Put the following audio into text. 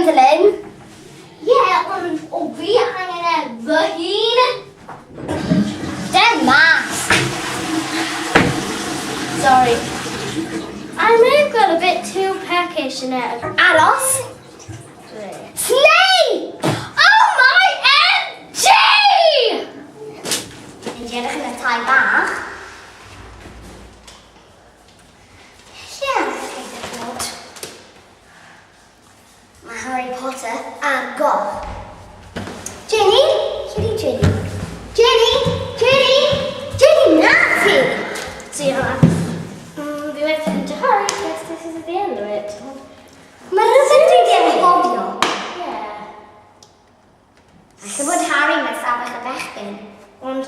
Slytherin. Ie, yeah, ond o fi angen e fy hun. Den mas. Sorry. I may have got a bit too peckish in it. Aros. Snape! Oh my MG! Yn edrych yn y tai bach. Lle arall geith e fod? Mae Harry Potter ar goll. Ginny? Lle di Ginny? Ginny? Ginny? Ginny, na ti! Diolch. Fi wedi ffeindio Harry, guess this is the end of it. Mae rhywbeth dwi wedi anghofio. Ie. Falle bod Harry mewn stafell y bechgyn. Ond...